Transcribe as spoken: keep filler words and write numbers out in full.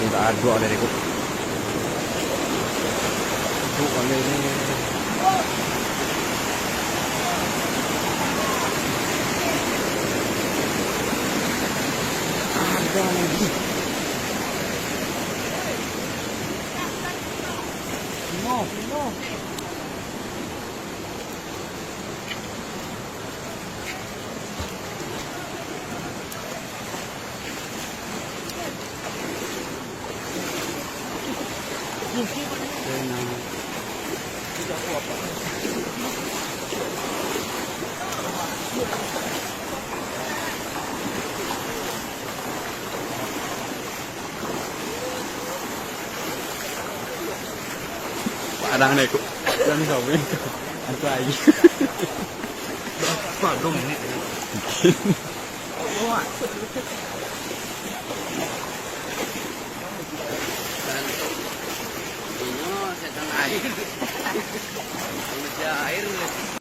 Aduk alai ko. Aduk alai ni. Ada lagi. Simo, simo. Padang deh, kok. Padang kau, men. Antu aia. Padang ni. Inyo setan air. Manusia air.